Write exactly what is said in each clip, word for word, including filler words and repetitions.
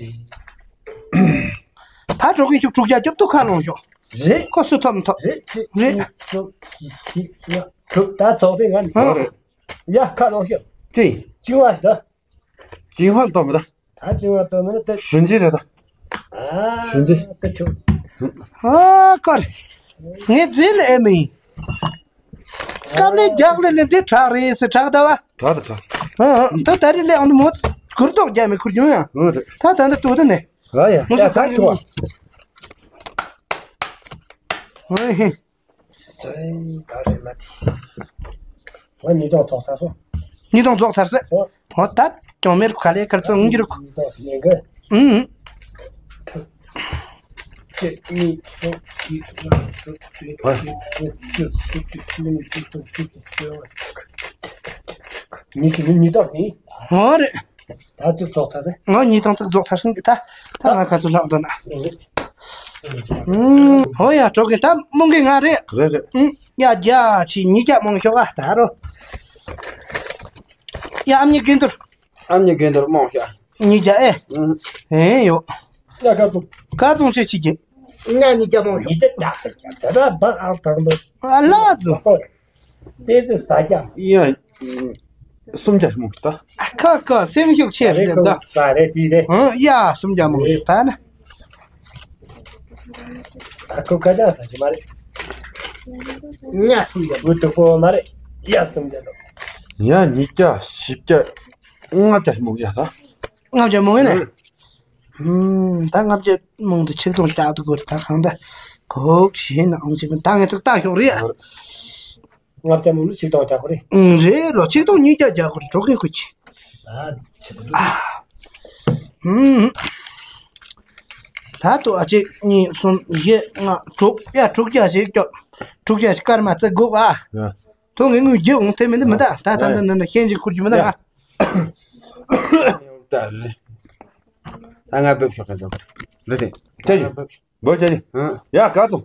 ཟིག་ད་གྲོགས་ཀྱི་ཁྱོད་དྲུག་བརྒྱ་རྒྱབ་ཏུ་ཁ་ལོངས་ཤོག་རེད། ཁོ་སུ་ཐོབ་མི་ཐོབ། རེད། ཁྱེད་རེད། གཉིས་གསུམ་བཞི་བཞི་ལྔ་དྲུག་ད་ཚོགས་དེ་ང་ནི། ཨ། རེད། ཡ་ཁ་ལོངས་ཤོག་ཅི། ཅི་བ་ཞིག་ད། ཅི་བ་ལྟོ་མི་ད། ད་ཅི་བ་ལྟོ་མི་ད། ཞུན་ཅི་རེད་ད། ཨ། ཞུན་ཅི། ད་ཆུ། ཨ་ཀར། ངས་རྫིལ་ཨེ་མི། སྐབས་ལས་རྒྱག་ལས་ལས་འདི་དྲག་རེད་ཟེར་དྲག་ད་བ། དྲག་ད་དྲག་ཨ་ཨ། ད་ད་རི་ལས་ཨང་དུ་མོ། གུར་ཏོག་རྒྱ་མི་ཁུར་རྒྱུ་ཡང་། ཨ་རེད། ད་ད་ད་ཏུ་ད་ནས། ཨ་ཡ། མོ་ཡ་ད་ཆུ་བ། ཨ་ཧེ། ཙེ། ད་རེད་མ་དེ། ང་ཉིས་སྟོང་ཚོགས་ཚར་སོང་། ཉིས་སྟོང་ཚོགས་ཚར་སོང་། ཨོ་ད་གྱོང་མེར་ག་ལེ་གར་ཚོ་འོང་གི་རུ། ཉིས་སྟོང་ཞིག་ཉན་གི། ཨུམ། གཅིག་གཉིས་གསུམ་བཞི་ལྔ་དྲུག་བདུན་བརྒྱད་དགུ་བཅུ་བཅུ་གཅིག་བཅུ་གཉིས་བཅུ་གསུམ་བཅུ་བཞི་བཅུ། ཉི་ཤུ་ཉི་ཉིས་སྟོང་ཡིན། ཨོ་རེད། ད་གཅིག་ཚོགས་ཚར་སོང་། ང་ཉིས་སྟོང་གཅིག་ཚོགས་ཚར་སོང་གི་ད། ད་ང་ག་ཚོད་ལྷག་འདུག་ན། ཨུམ། ཧོ་ཡ་གྲོགས་ཀྱི་ད་རྨོངས་གི་ང་རེད། རེད་རེད། ཨུམ། ཡ་རྒྱ་ཆི་ཉིས་བརྒྱ་རྨོངས་ཤོག་ཨ་ད་རོ། ཡ་ཨ་མྱེས་རྒན་དུར། ཨ་མྱེས་རྒན་དུར་རྨོངས་ཤོག་ཉིས་བརྒྱ་ཨེ། ཨུམ། ཨེ་ཡོ། ཡ་ཀ་ཙུང་། ཀ་ཙུང་ཆེ་ཆི་གི། ང་ཉིས་བརྒྱ་རྨོངས་ཤོག་ཉིས་བརྒྱ་ད་ད་ད་ད་ཨ་ལ་ཙུ། ཏེ་ཙི་ས་རྒྱ། ཡ། སུམ་བརྒྱ་རྨོངས་ཤོག་ད། ཁ་ཁ་སེམས་ཤུགས་ཆེ་རེད་ད། ས་རེད་དེ་རེད། ཨང་ཡ་སུམ་བརྒྱ་རྨོངས་ཤོག་ད་ན། ཨ་ཁུ་ཁ་ཅག་ཟ་གི་མ་རེད། ཉ་སུམ་བརྒྱ་བུ་དུ་པོ་མ་རེད། ཡ་སུམ་བརྒྱ་དང་། ཡ་ཉིས་བརྒྱ་བཞི་བརྒྱ་ལྔ་བརྒྱ་རྨོངས་ཤོག་ད། ལྔ་བརྒྱ་རྨོངས་ཡིན་ནས། ཨུམ། ད་ལྔ་བརྒྱ་རྨོངས་དུ་ཆིག་སྟོང་བརྒྱ་དུ་དགོས་ད་གང་ད། གོག་ཞེ་ན་ཨང་ཅིག་ད་ངས་ཐུག་ལྟ་ཤོག་རེད། ལྔ་བརྒྱ་མང་ལོ་ཆིག་སྟོང་རྒྱག་དགོས་རེད། ཨུམ་རེད་རོ་ཆིག་སྟོང་ཉིས་བརྒྱ་རྒྱག་དགོས་རེད་གྲོགས་ཀྱི་ཁུ་ཆི། ད་ཆེ་པོ་འདུག་ཨུམ། ད་ལྟོ་ཨ་གཅིག་གཉིས་གསུམ་བཞི་ལྔ་དྲུག་ཡ་དྲུག་བརྒྱ་ཞིག་སྐྱོབ། དྲུག་བརྒྱ་ཞིག་སྐར་མ་རྩི་དགོས་ཨ། ཡ། ཐོ་ངས་དངུལ་རྒྱག་འོང་དེ་མིན་འདི་མི་ད་ད་ད་འདི་འདི་འདི་ཤན་ཅིག་ཁུར་རྒྱུ་མི་ད་ང་། ད་ལེ། ད་ང་བབ་ཤོག་ག་ཟོ་ག་ལེ་དེ། ཁྱེད་ཀྱིས་འབོ་ཅ་ནི། ཡ་ག་ཚོ།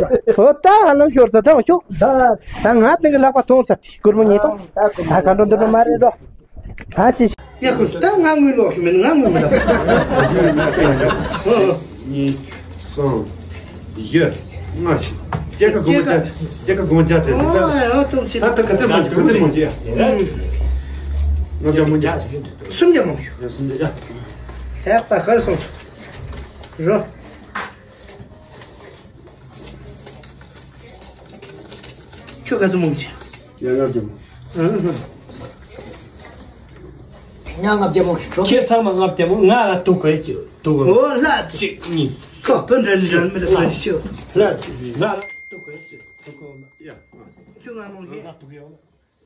ཡོད་ར། ཨོ་ད་ཧ་ལམ་ཤོར་ཚ་ད་འོ་ཤོག་ད་ད་ང་དེང་གི་ལག་པ་ཐོང་ཚར་ཏེ་སྒོར་མོ་ཉིས་སྟོང་། ད་ག་འགྲོ་འདི་འགྲོ་མ་རེད་རོ། ད་ཅི། ཡ་ཁུ་ད་ང་དངུལ་ལོག་ཤི་མིན་ང་དངུལ་མི་ད། གཉིས། གསུམ། བཞི། ལྔ་ཞིག་སྐྱེད་ཀ་སྒོར་མོ་བརྒྱ། སྐྱེད་ཀ་སྒོར་མོ་བརྒྱ་དེ་འདི་ས། ཨོ་ཡ་ཏོག་ཙི། ད་ད་ག་ཚོད་མང་གི་ག་ཚོད་མང་གི་ཡ། ལྔ་བརྒྱ་མང་གི། སུམ་བརྒྱ་མང་གི། ཡ་སུམ་བརྒྱ་ཡ། ཧེག་ད་གར་སོང་། རོ། ཁྱོད་ག་ཚོད་མང་གི། ཡ་ལྔ་བརྒྱ་མང་། ཨ་ཧ། ཉ་ལྔ་བརྒྱ་མོ་ཞིག་འགྲོ། ཁྱེད་ཚང་མ་ལྔ་བརྒྱ་མོ། ང་ལ་དུག་གོས་ཅིག་དུག་གོས། ཨོ་ལ་ཅིག་གཉིས། ཁོ་བུ་འདྲ་འདྲ་མི་ལ་གོས་ཅིག་ལ་ཅིག་ང་ལ་དུག་གོས་ཅིག་དུག་གོས་ཡ། ཁྱོད་ང་མོ་ཞིག་ང་དུག་ཡོད།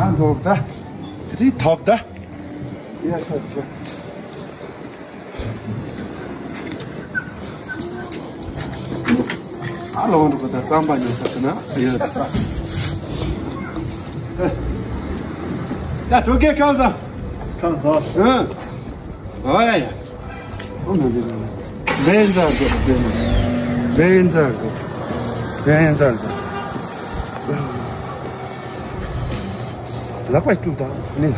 ཨ་འགྲོ་ད། དེ་རིང་ཐོབ་ད། ཡ་ཤ་ཤ། ཨ་ལོ་འགྲོ་གི་ད་རྩམ་པ་ཉོ་ས་དེ་ན་ཡོད་ད། ད་གྲོ་གེ་ཁམས་བཟང་། ཁམས་བཟང་། ཨང་། ཨོ་ཡ་ཡ། ཨོ་མ་ཟེར་ར། བན་ཛར་གོ་བན་ཛར་གོ་བན་ཛར་གོ། ལག་པ་བཅུག་དང་ནི་ལ།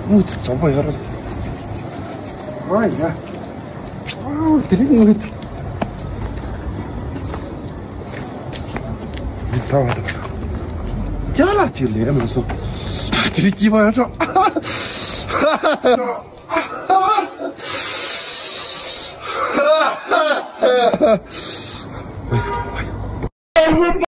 དངུལ་དུ་བྱང་པོ་ཡོད་ར། ཨོ་ཡ། ཨོ་དེ་རིང་དངུལ་དུ། ད་བ་དང་། ཅ་ལག་ཅིག་ལས་མ་སོང་། དེ་རིང་སྐྱིད་པ་ཡོད་ར།